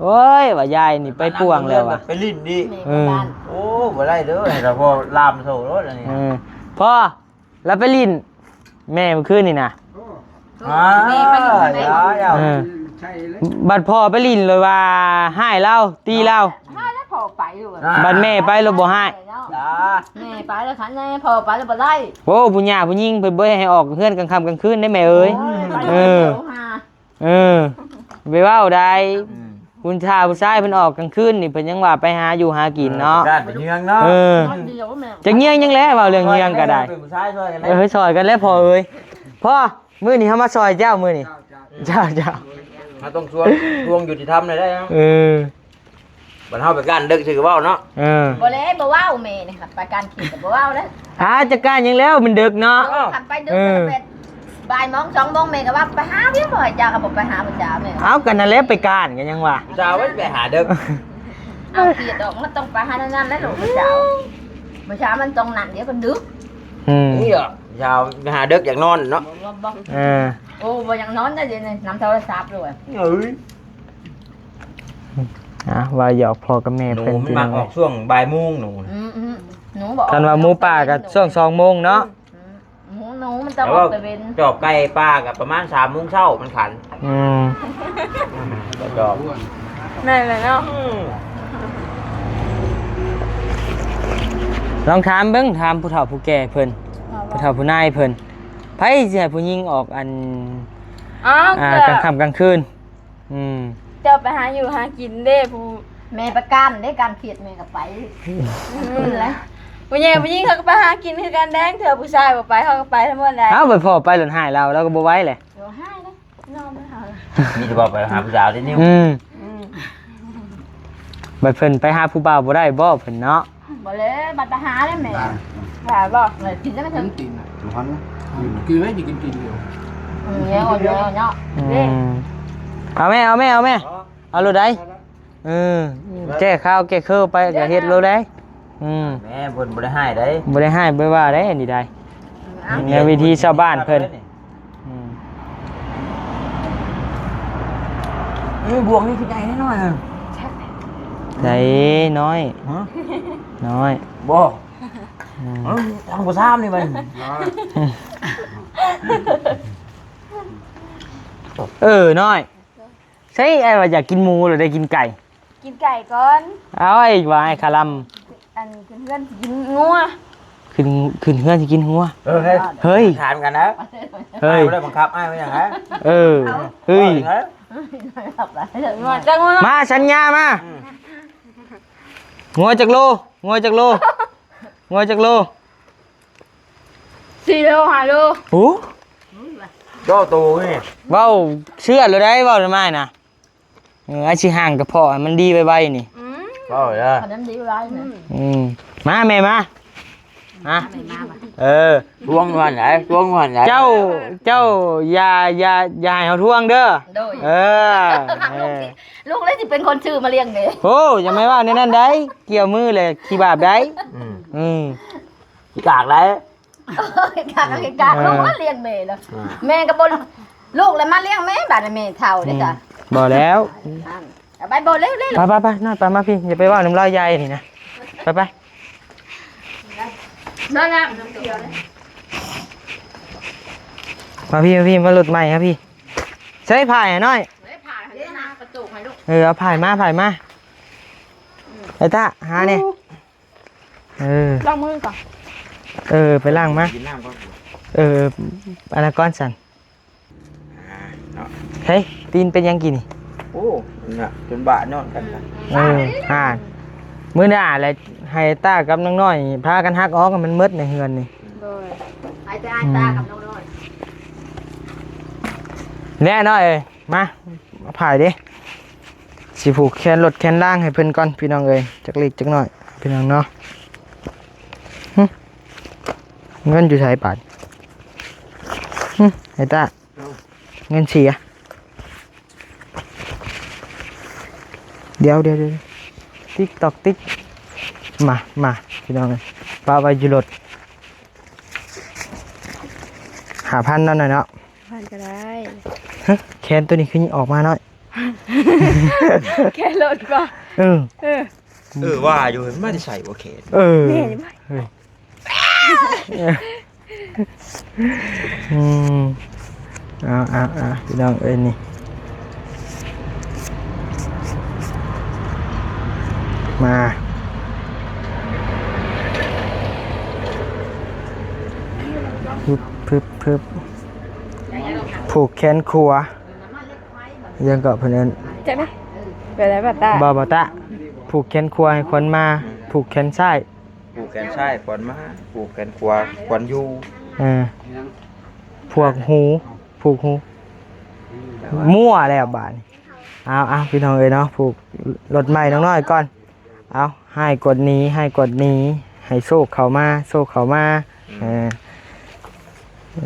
ໂອ້ຍ ວ່າຍາຍນີ້ໄປປ່ວງແລ້ວວ່າ ໄປຫຼິ້ນອີກ. ເອີ ໂອ້ ບໍ່ໄດ້ເດີ ໃຫ້ລະພໍ່ລາມໂຊໂລດອັນນີ້. ເອີ ພໍ່ລະໄປຫຼິ້ນແມ່ມື້ຄືນນີ້ນະ. ອ່າ ແມ່ໄປຫຼິ້ນ ເອີ ບັດພໍ່ໄປຫຼິ້ນເລີຍວ່າຮ້າຍລາວ ຕີລາວ. ຮ້າຍແລ້ວພໍ່ໄປຢູ່. ບັດແມ່ໄປແລ້ວບໍ່ຮ້າຍ. ແມ່ໄປແລ້ວຄັນແມ່ ພໍ່ໄປແລ້ວບໍ່ໄດ້. ໂອ້ ຜູ້ຍ່າຜູ້ຍິງເພິ່ນບໍ່ໃຫ້ອອກເຮືອນກາງຄ່ຳກາງຄືນເດ້ແມ່ເອີຍ. ໂອ້ຍ ເອີ ເອີ ໄປເວົ້າໄດ້. ອືມ ຜູ້ຊາຍ ຜູ້ຊາຍເພິ່ນອອກກາງຄືນນີ້ ເພິ່ນຍັງວ່າໄປຫາຢູ່ຫາກິນເນາະ. ເອີ ໄປບ້ານໄປເມືອງເນາະ. ເອີ ນອນດຽວແມ່ ຈັກເຍືອງຫຍັງແຫຼະ ເວົ້າເລື່ອງເຍືອງກໍໄດ້. ເອີ ຊ່ອຍກັນແຫຼະ ເອີ ຊ່ອຍກັນແຫຼະພໍ່ເອີຍ. ພໍ່ ມື້ນີ້ເຮົາມາຊ່ອຍເຈົ້າມື້ນີ້. ເຈົ້າ ເຈົ້າ ເຈົ້າ ເຈົ້າ ເຮົາຕ້ອງຊວນ ຄວາມຍຸຕິທຳໄດ້. ເອີ ບັດເຮົາໄປການດຶກຊື່ເວົ້າເນາະ. ເອີ ບໍ່ແລ້ວ ບໍ່ເວົ້າແມ່ນີ້ ໄປການເຂດກໍບໍ່ເວົ້າແລ້ວ. ອ່າ ຈັກການຫຍັງແລ້ວ ມັນດຶກເນາະ. ເອີ ຄັນໄປດຶກ ເອີ ກໍແບບບ່າຍໂມງ ສອງໂມງ ແມ່ກໍວ່າໄປຫາວຽກ ບໍ່ໃຫ້ເຈົ້າກໍບໍ່ໄປຫາຜູ້ສາວແມ່. ເອົາ ກໍນັ້ນແຫຼະ ໄປການກໍຍັງວ່າ ຜູ້ສາວໄວ້ໄປຫາດຶກ. ເອົາ ເຂດອອກ ມັນຕ້ອງໄປຫານັ້ນແຫຼະລູກ ຜູ້ສາວ. ຜູ້ສາວມັນຕ້ອງນັ້ນ ດຽວກໍດຶກ. ອືມ ນີ້ເອີ ຜູ້ສາວໄປຫາດຶກ ຢາກນອນເນາະ. ບໍ່ ບໍ່ ບໍ່ ເອີ ໂອ້ ບໍ່ຢາກນອນໄດ໋ ດຽວນີ້ນຳໂທລະສັບໂລດ. ເອີຍ ອ່າ ວ່າຢອກພໍ່ກັບແມ່ເພິ່ນ ມັນມັກອອກຊ່ວງບ່າຍໂມງ ໜູ. ອືມໆ ໜູບອກ ຄັນວ່າໝູປ່າກໍຊ່ວງສອງໂມງເນາະ. ອືມ ໝູ ໜູມັນຕ້ອງອອກແຕ່ເວັນ. ຈອບໄກ່ປ່າກໍປະມານສາມໂມງເຊົ້າມັນຂັນ. ອືມ ຈອບ ແມ່ນແຫຼະເນາະ. ອືມ ລອງຖາມເບິ່ງ ຖາມຜູ້ເຖົ້າຜູ້ແກ່ເພິ່ນ ຜູ້ເຖົ້າຜູ້ນາຍເພິ່ນ ໃຜຊິໃຫ້ຜູ້ຍິງອອກອັນ ອ່າ ກາງຄ່ຳກາງຄືນ. ອືມ ເຈົ້າໄປຫາຢູ່ຫາກິນເດ້ ຜູ້ ແມ່ປະການເດ້ ການເຂດແມ່ກໍໄປ. ອືມ ແລ້ວ ຜູ້ໃຫຍ່ຜູ້ຍິງເຂົາກໍໄປຫາກິນຄືກັນແດງ ເທື່ອຜູ້ຊາຍບໍ່ໄປ ເຂົາກໍໄປທັງໝົດແຫຼະ. ເອົາ ບັດພໍ່ໄປໂລດ ຮ້າຍລາວ ລາວກໍບໍ່ໄຫວແຫຼະ. ໂອ້ ຮ້າຍເດ້ ຍອມແລ້ວ. ມີແຕ່ວ່າໄປຫາຜູ້ສາວຕິນິວ. ອືມ ອືມ ບັດເພິ່ນໄປຫາຜູ້ບ່າວບໍ່ໄດ້ບໍ່ເພິ່ນເນາະ? ບໍ່ແລ້ວ ບັດໄປຫາແລ້ວແມ່. ຫາບໍ່? ກິນໄດ້ໄປເຖິງຕີນນະ ບໍ່ທັນນະ. ກິນໄວ້ ຊິກິນຕີນດຽວ. ອືມ ເອົາແມ່ ເອົາແມ່ ເອົາໂລດໃດ. ເອີ ແກ້ຄາວແກ້ເຄີໄປກໍເຮັດໂລດໃດ. ອືມ ແມ່ ເພິ່ນບໍ່ໄດ້ຮ້າຍໃດ ບໍ່ໄດ້ຮ້າຍ ບໍ່ໄດ້ວ່າໃດ ອັນນີ້ໃດ. ແນວວິທີຊາວບ້ານເພິ່ນ. ອືມ ເອີ ບ່ວງນີ້ຄືໃຫຍ່ນ້ອຍ. ໃຫຍ່ນ້ອຍ. ຮະ? ນ້ອຍ ບໍ່. ອືມ ເອີ ທາງບໍ່ຊາມນີ້ມັນ. ເອີ ນ້ອຍ ໃຊ່ ອ້າຍວ່າຢາກກິນໝູ ຫຼືໄດ້ກິນໄກ່? ກິນໄກ່ກ່ອນ. ເອົາ ອ້າຍວ່າອ້າຍຄາລຳ ອັນ ຂຶ້ນເຮືອນຊິກິນງົວ. ຂຶ້ນ ຂຶ້ນເຮືອນຊິກິນງົວ. ເອີ ເຮີ້ຍ ຖາມກັນນະ. ເຮີ້ຍ ອ້າຍບໍ່ໄດ້ບັງຄັບ ອ້າຍວ່າຫຍັງນະ. ເອີ ເຮີ້ຍ ມາ ສັນຍາມາ. ອືມ ງົວຈັກໂລ? ງົວຈັກໂລ? ງົວຈັກໂລ? ສີ່ໂລ ຫ້າໂລ. ໂອ້ ເຈົ້າໂຕນີ້ ເວົ້າເຊື່ອໂລດໃດ ເວົ້ານຳອ້າຍນະ. ເອີ ອ້າຍຊິຫ້າງກະເພາະໃຫ້ມັນດີໄວໆນີ້. ອືມ ເວົ້າເດີ ອັນນັ້ນດີໄວໆນີ້. ອືມ ມາແມ່ມາ ມາ. ເອີ ທວງຢູ່ຫັ້ນໃດ ທວງຢູ່ຫັ້ນໃດ. ເຈົ້າ ເຈົ້າຢ່າ ຢ່າ ຢ່າໃຫ້ເຮົາທວງເດີ. ໂດຍ ເອີ ລູກ ເອີ ລູກເລີຍຊິເປັນຄົນຊື້ມາລ້ຽງເດ້. ໂອ້ ຢ່າມາເວົ້າແນວນັ້ນໃດ ກ່ຽວມືແຫຼະຂີ້ບາບໃດ. ອືມ ອືມ ຂີ້ກາກໃດ. ໂອ້ຍ ກາກ ກາກ ກາກ ເອີ ລູກມາລ້ຽງແມ່ເນາະ. ອ່າ ແມ່ກໍບໍ່ ລູກແລ້ວມາລ້ຽງແມ່ ບາດນີ້ແມ່ເຖົ້າເດ້ ອືມ ຈ້ະ. ບໍ່ແລ້ວ ອ່າ ເອົາໄປ ບໍ່ ເລັວໆ ໄປ ໄປ ໄປ ນ້ອຍ ໄປ ມາພີ້ ຢ່າໄປເວົ້ານຳລາວໃຫຍ່ນີ້ນະ. ໄປ ໄປ ນ້ອຍ ນ້ຳ ນ້ຳຂຽວເລີຍ. ມາພີ້ ມາພີ້ ມາລົດໃໝ່ ມາພີ້. ໃຊ້ຜ້າໃຫ້ນ້ອຍ ເອີ ເອົາຜ້າໃຫ້ມາ ຜ້າໃຫ້ມາ. ໄອ້ຕາ ຫາແດ່. ເອີ ລ້າງມືກ່ອນ. ເອີ ໄປລ້າງມາ. ກິນນ້ຳກ່ອນ. ເອີ ອັນນັ້ນກ່ອນຊັ້ນ. ອ່າ ເນາະ ເຮີ້ຍ ຕີນເປັນຫຍັງກີ້ນີ້? ໂອ້ ນັ້ນນະ ຈົນບາດຍ້ອນກັນນະ. ເອີ ຫາ ມື້ໜ້າແຫຼະ ໃຫ້ຕາກັບນາງນ້ອຍພາກັນຫັກອອກໃຫ້ມັນໝົດໃນເຮືອນນີ້. ໂດຍ ໃຫ້ແຕ່ອ້າຍຕາກັບນ້ອງນ້ອຍ. ແນ່ນ້ອຍເອີຍ ມາ ມາຜາຍເດ້. ຊິຜູກແຂນລົດແຂນລາງໃຫ້ເພິ່ນກ່ອນ ພີ່ນ້ອງເອີຍ ຈັກເລັກຈັກນ້ອຍ ພີ່ນ້ອງເນາະ. ຫຶ ເງິນຢູ່ໃສບາດ? ຫຶ ໄອ້ຕາ ເງິນເສຍ. ດຽວ ດຽວ ດຽວ ຕິກຕອກຕິກ. ມາ ມາ ພີ່ນ້ອງເອີຍ ປະໄວ້ຢູ່ລົດ. ຫ້າພັນເນາະ ນ້ອຍເນາະ ພັນກໍໄດ້. ຮະ ແຂນໂຕນີ້ຄືອອກມານ້ອຍ ແຂນລົດບໍ່? ເອີ ເອີ ເອີ ວ່າຢູ່ ມັນມາແຕ່ໃສບໍ່ແຂນ? ເອີ ແມ່ນບໍ່? ເອີ ອືມ ເອົາໆໆ ພີ່ນ້ອງເອີຍ ນີ້ ມາ ພຶບໆໆ ຜູກແຂນຂວາ ຫຍັງເກາະເພິ່ນເອີ້ນ ຈັກນະ ແບບໃດ ບ່າວຕາ? ບໍ່ ບ່າວຕາ ຜູກແຂນຂວາໃຫ້ຂວັນມາ ຜູກແຂນຊ້າຍ ຜູກແຂນຊ້າຍຂວັນມາ ຜູກແຂນຂວາຂວັນຢູ່ ເອີ ຜູກຫູ ຜູກຫູ ມົວແລ້ວບາດນີ້. ເອົາໆ ພີ່ນ້ອງເອີຍເນາະ ຜູກລົດໃໝ່ນ້ອງນ້ອຍກ່ອນ. ເອົາ ຮ້າຍກວດໜີ ຮ້າຍກວດໜີ ໃຫ້ໂຊກເຂົ້າມາ ໂຊກເຂົ້າມາ ອືມ ເອີ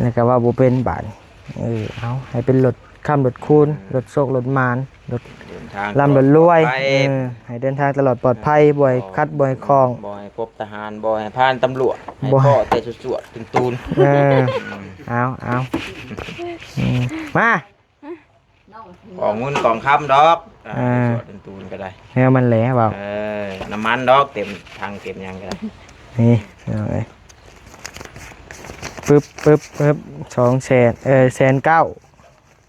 ແລ້ວກໍເວົ້າບໍ່ເປັນບາດນີ້ ເອີ ເອົາ ໃຫ້ເປັນລົດຄ້ຳລົດຄູນ ອືມ ລົດໂຊກລົດໝານ ລົດ ເດີນທາງ ລ່ຳລົດລວຍ ປອດໄພ ເອີ ໃຫ້ເດີນທາງຕະຫຼອດປອດໄພ ບໍ່ໃຫ້ຂັດ ບໍ່ໃຫ້ຂ້ອງ ບໍ່ໃຫ້ພົບທະຫານ ບໍ່ໃຫ້ຜ່ານຕຳຫຼວດ ໃຫ້ພໍ້ແຕ່ສວດໆ ຕູນໆ ເອີ ເອົາໆ ອືມ ມາ ກອງເງິນກອງຄຳດອກ ອ່າ ເອີ ສວດເປັນຕູນກໍໄດ້ ແນວມັນແຫຼະເວົ້າ ເອີ ນ້ຳມັນດອກ ເຕັມຖັງເຕັມຫຍັງກໍໄດ້ ນີ້ ເອົາເອີຍ ປຶບ ປຶບ ປຶບ ສອງແສນ ເອີ ແສນເກົ້າ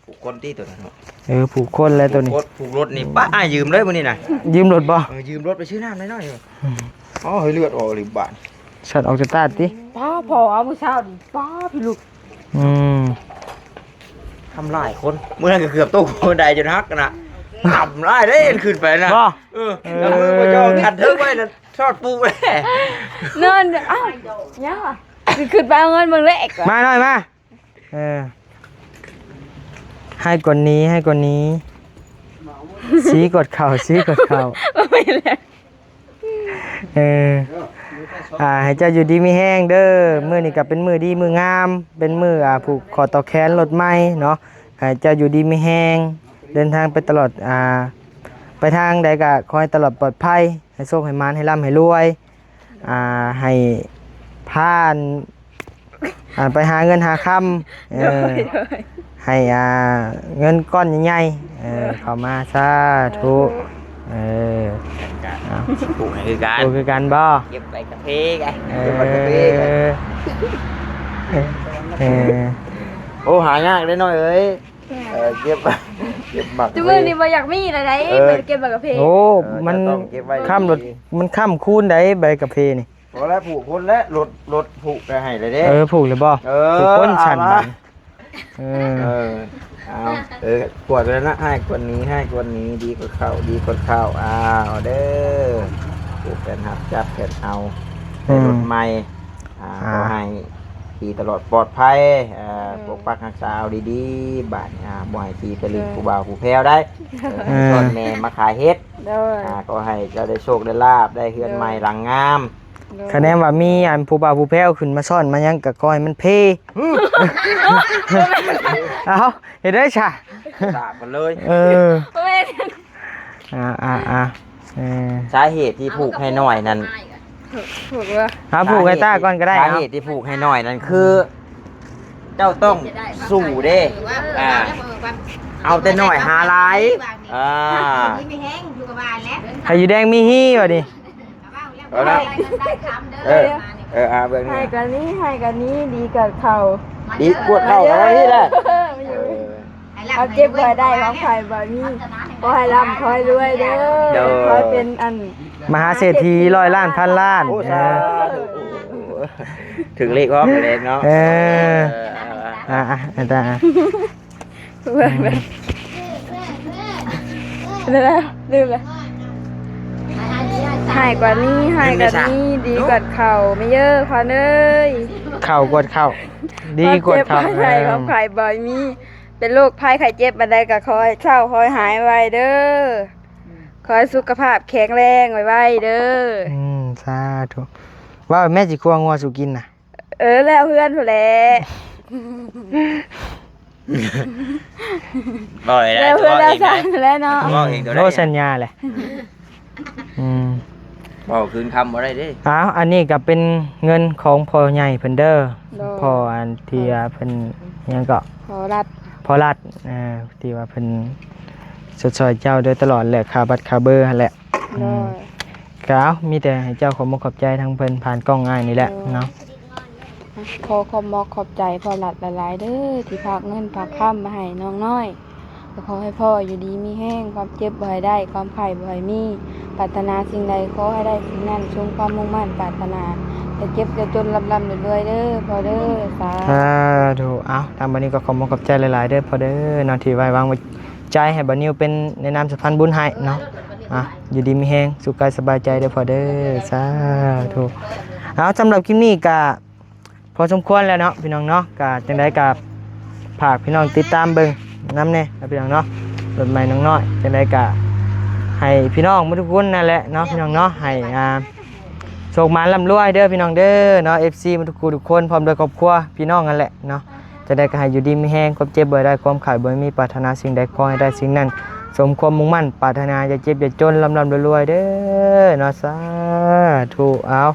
ຜູກຄົນຕິໂຕນັ້ນເນາະ ເອີ ຜູກຄົນແຫຼະໂຕນີ້ ຜູກລົດ ຜູກລົດນີ້ ປ້າ ອ້າຍຢືມເລີຍມື້ນີ້ນະ ຢືມລົດບໍ່? ເອີ ຢືມລົດໄປຊື້ນ້ຳໜ້ອຍໆ ອືມ ອໍ ເຮີ້ຍ ເລືອດອອກອີ່ຫຼີບາດ ສັດອອກຈາກຕາດຕິ ປ້າ ພໍເອົາມື້ເຊົ້ານີ້ ປ້າ ພີ່ລູກ ອືມ ທຳລາຍຄົນ ມື້ນັ້ນກໍເກືອບຕົກບັນໄດຈົນຫັກນະ ທຳລາຍເດ້ ຂຶ້ນໄປນະ ບໍ່ ເອີ ເອີ ແລ້ວມືບໍ່ຈອງກັນເທິງໄວ້ນະ ຊອດປູແລ້ວ ນອນ ອ້າວ ຫຍັງວະ ຊິຂຶ້ນໄປເອົາເງິນເບິ່ງເລກ ມາໜ້ອຍມາ ເອີ ໃຫ້ກວ່ານີ້ ໃຫ້ກວ່ານີ້ ຊີ້ກວດເຂົ່າ ຊີ້ກວດເຂົ່າ ບໍ່ແມ່ນແລ້ວ ເອີ ອ່າ ໃຫ້ເຈົ້າຢູ່ດີມີແຮງເດີ ມື້ນີ້ກໍເປັນມື້ດີມື້ງາມ ເປັນມື້ ອ່າ ຜູກຂໍ້ຕໍ່ແຂນລົດໃໝ່ເນາະ ໃຫ້ເຈົ້າຢູ່ດີມີແຮງ ເດີນທາງໄປຕະຫຼອດ ອ່າ ໄປທາງໃດກໍຂໍໃຫ້ຕະຫຼອດປອດໄພ ໃຫ້ໂຊກໃຫ້ໝານ ໃຫ້ລ່ຳໃຫ້ລວຍ ອ່າ ໃຫ້ພາ ອ່າ ໄປຫາເງິນຫາຄຳ ເອີ ໂດຍ ໂດຍ ໃຫ້ ອ່າ ເງິນກ້ອນໃຫຍ່ໆ ເອີ ໂດຍ ເຂົ້າມາ ສາທຸ ເອີ ເອົາ ປູກໃຫ້ຄືກັນ ປູກຄືກັນບໍ່? ເກັບໃບກາເຟໄງ ເອີ ເກັບໃບກາເຟໄງ ເອີ ໂອ້ ຫາຍາກເດ້ນ້ອຍເອີຍ ເອີ ເກັບ ເກັບໝາກ ທຸກມື້ນີ້ບໍ່ຢາກມີແລ້ວໃດ ເອີ ໃບເກັບໃບກາເຟ ໂອ້ ເອີ ມັນ ຕ້ອງເກັບໄວ້ ຄ້ຳລົດ ດີ ມັນຄ້ຳຄູນໃດໃບກາເຟນີ້ ພໍແລ້ວ ຜູກຄົນແລ້ວ ລົດ ລົດຜູກໄປໃຫ້ແລ້ວເດ້ ເອີ ຜູກແລ້ວບໍ່? ເອີ ຜູກຄົນຊັ້ນ ເອົາ ບາດນີ້ ເອີ ເອີ ເອົາ ເອີ ກວດໄວ້ນະ ໃຫ້ກວ່ານີ້ ໃຫ້ກວ່ານີ້ ດີກວ່າເກົ່າ ດີກວ່າເກົ່າ ເອົາເດີ ຜູກແຂນຮັບ ຈັບແຂນເອົາ ໃສ່ລົດໃໝ່ ອືມ ອ່າ ອ່າ ຂໍໃຫ້ຂີ່ຕະຫຼອດປອດໄພ ເອີ ເອີ ປົກປັກຮັກສາເອົາດີໆ ບາດນີ້ ອ່າ ບໍ່ໃຫ້ຂີ່ໄປຫຼິ້ນ ເອີ ຜູ້ບ່າວຜູ້ແພ້ວໄດ໋ ເອີ ເອີ ໃຫ້ຊ້ອນແມ່ມາຂາຍເຫັດ ໂດຍ ອ່າ ຂໍໃຫ້ເຈົ້າໄດ້ໂຊກໄດ້ລາບ ໄດ້ເຮືອນໃໝ່ ໂດຍ ຫຼັງງາມ ໂດຍ ຄະແນນວ່າມີອັນຜູ້ບ່າວຜູ້ແພ້ວຂຶ້ນມາຊ້ອນມາຫຍັງກໍຂໍໃຫ້ມັນເພ ອືມ ເອົ້າ ເຮັດໄດ້ຊະ ສາບກັນເລີຍ ເອີ ບໍ່ແມ່ນ ອ່າໆໆ ເອີ ສາເຫດທີ່ຜູກໃຫ້ນ້ອຍນັ້ນ ຜູກວ່າ ເອົາຜູກໃຫ້ຕາກ່ອນກໍໄດ້ ສາເຫດທີ່ຜູກໃຫ້ນ້ອຍນັ້ນຄື ເຈົ້າຕ້ອງສູ້ເດ້ ອ່າ ເອົາແຕ່ນ້ອຍຫາຫຼາຍ ອ່າ ໃຫ້ຢູ່ແດງມີຮີ ວ່ານີ້ ເອົາລະ ເອີ ເອີ ອ່າ ເບິ່ງນີ້ ໃຫ້ກະນີ້ ໃຫ້ກະນີ້ ດີກະເຂົ້າ ດີກວດເຂົ້າ ເອົານີ້ແຫຼະ ເອີ ເອົາເຈັບບໍ່ໄດ້ ເອົາໄຂ່ບໍ່ມີ ຂໍໃຫ້ລ່ຳຂໍໃຫ້ລວຍເດີ ໂດຍ ຂໍໃຫ້ເປັນອັນ ມະຫາເສດຖີຮ້ອຍລ້ານພັນລ້ານ ໂອ້ ສາທຸ ເອີ ຖືກເລກພ້ອມແລ້ວເນາະ ເອີ ເອີ ອ່າ ອ່າ ອ່າ ເບິ່ງ ລືມແລ້ວ ໃຫ້ກວ່ານີ້ ໃຫ້ກວ່ານີ້ ດີກວ່າເຂົ້າ ແມ່ເອີຍ ຂວັນເອີຍ ເຂົ້າກວ່າເຂົ້າ ດີກວ່າເຂົ້າ ເຈັບໄຂ້ ເອີ ເຂົ້າໄຂ້ບໍ່ມີ ເປັນໂລກໄພໄຂ້ເຈັບອັນໃດກໍຂໍໃຫ້ເຊົາ ຂໍໃຫ້ຫາຍໄວເດີ ຂໍໃຫ້ສຸຂະພາບແຂງແຮງໄວໆເດີ ອືມ ສາທຸ ເວົ້າແມ່ ຊິຂົ້ວງົວສູ່ກິນນະ ເອີ ແລ້ວເຮືອນພຸ້ນແຫຼະ ເວົ້າໄດ້ ແລ້ວເຮືອນແລ້ວຊານແລ້ວເນາະ ເວົ້າເອງກໍໄດ້ ໂອ້ ສັນຍາແຫຼະ ອືມ ເວົ້າຄືນຄຳບໍ່ໄດ້ເດ້ ອ້າວ ອັນນີ້ກໍເປັນເງິນຂອງພໍ່ໃຫຍ່ເພິ່ນເດີ ໂດຍ ພໍ່ອັນທີ່ເພິ່ນ ຫຍັງເກາະ ພໍລັດ ພໍລັດ ເອີ ທີ່ວ່າເພິ່ນຊົດຊ່ອຍເຈົ້າໂດຍຕະຫຼອດແຫຼະ ຄ່າບັດຄ່າເບີຫັ້ນແຫຼະ. ໂດຍ ອືມ ກໍເອົາ ມີແຕ່ໃຫ້ເຈົ້າຂອບມຸກຂອບໃຈທາງເພິ່ນຜ່ານກ້ອງອ້າຍນີ້ແຫຼະເນາະ. ໂດຍ ຂໍຂອບມຸກຂອບໃຈພໍ່ລັດຫຼາຍໆເດີ ທີ່ຝາກເງິນຝາກຄຳມາໃຫ້ນ້ອງນ້ອຍ. ກໍຂໍໃຫ້ພໍ່ຢູ່ດີມີແຮງ ຄວາມເຈັບບໍ່ໃຫ້ໄດ້ ຄວາມໄຂ້ບໍ່ໃຫ້ມີ ປາດຖະໜາສິ່ງໃດຂໍໃຫ້ໄດ້ສິ່ງນັ້ນ ສົມຄວາມມຸ່ງໝັ້ນປາດຖະໜາ ຢ່າເຈັບຢ່າຈົນ ລ່ຳໆລວຍໆເດີພໍ່ເດີ. ສາ ສາທຸ. ເອົາ ທາງບ່າວນິວກໍຂອບມຸກຂອບໃຈຫຼາຍໆເດີພໍ່ເດີເນາະ ທີ່ໄວ້ວາງໃຈໃຫ້ບ່າວນິວເປັນໃນນາມສະພານບຸນໃຫ້ເນາະ. ອ່ະ ຢູ່ດີມີແຮງ ສຸກກາຍສະບາຍໃຈເດີພໍ່ເດີ. ສາທຸ. ເອົາ ສຳລັບຄລິບນີ້ກໍ ພໍສົມຄວນແລ້ວເນາະພີ່ນ້ອງເນາະ. ກະຈັ່ງໃດກະຝາກພີ່ນ້ອງຕິດຕາມເບິ່ງນຳແດ່ເນາະພີ່ນ້ອງເນາະ ລົດໃໝ່ນ້ອງນ້ອຍ. ຈັ່ງໃດກະໃຫ້ພີ່ນ້ອງໝົດທຸກຄົນນັ້ນແຫຼະເນາະພີ່ນ້ອງເນາະ ໃຫ້ ອ່າ ໂຊກໝານລ່ຳລວຍເດີພີ່ນ້ອງເດີເນາະ ເອັຟຊີໝົດທຸກຜູ້ທຸກຄົນ ພ້ອມດ້ວຍຄອບຄົວພີ່ນ້ອງນັ້ນແຫຼະເນາະ. ຈັ່ງໃດກະໃຫ້ຢູ່ດີມີແຮງ ຄວາມເຈັບບໍ່ໃຫ້ໄດ້ ຄວາມໄຂ້ບໍ່ໃຫ້ມີ ປາດຖະໜາສິ່ງໃດຂໍໃຫ້ໄດ້ສິ່ງນັ້ນ ສົມຄວາມມຸ່ງໝັ້ນປາດຖະໜາ ຢ່າເຈັບຢ່າຈົນ ລ່ຳໆລວຍໆເດີເນາະ. ສາທຸ. ເອົາ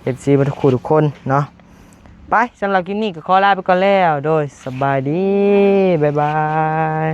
ເອັຟຊີໝົດທຸກຜູ້ທຸກຄົນເນາະ. ໄປ ສຳລັບຄລິບນີ້ກໍຂໍລາໄປກ່ອນແລ້ວ ໂດຍ ສະບາຍດີ ບາຍບາຍ.